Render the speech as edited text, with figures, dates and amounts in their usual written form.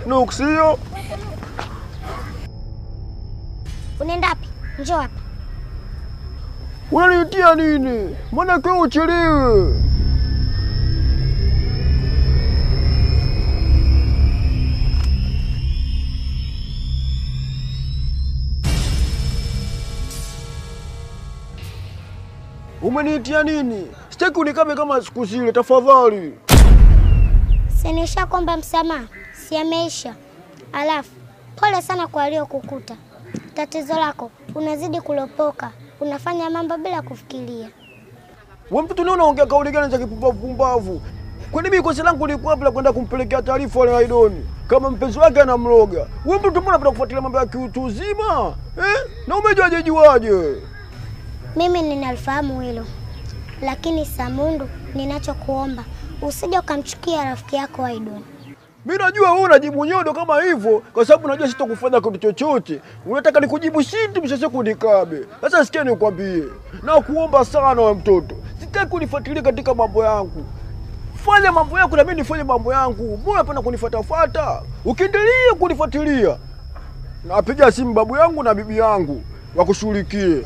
Nuksio. Unaenda wapi? Njoo hapa. Unaniitia nini? Mbona kwa uchelewe? Umeniitia nini? Sitaki unikabe kama siku zile, tafadhali. Sinisha kwamba msamaha, si ameisha. Alafu, pole sana kwa aliyokukuta. Tatizo lako, unazidi kulopoka. Unafanya mambo bila kufikiria. Wewe mtoto leo unaongea kauli gani za kipumbavu? Kwani mimi kosa langu lilikuwa wapi la kwenda kumpelekea taarifa wale Aidoni kama mpenzi wake anamloga? Wewe mtoto mbona unapenda kufuatilia mambo ya kiutu uzima? Eh? Na umejuaje juaje? Mimi ninalifahamu hilo. Lakini Samundu, ninachokuomba usije ukamchukia rafiki yako Aidoni. Mimi najua wewe unajibu nyodo kama hivyo kwa sababu najua sitokufanya kitu chochote. Unataka nikujibu shinti msese kunikabe. Sasa sikia nikwambie. Na kuomba sana wewe mtoto. Sitaki unifuatilie katika mambo yangu. Fanya mambo yako na mimi nifanye mambo yangu. Mbona unapenda kunifuatafuata? Ukiendelea kunifuatilia, napiga simu babu yangu na bibi yangu wakushughulikie.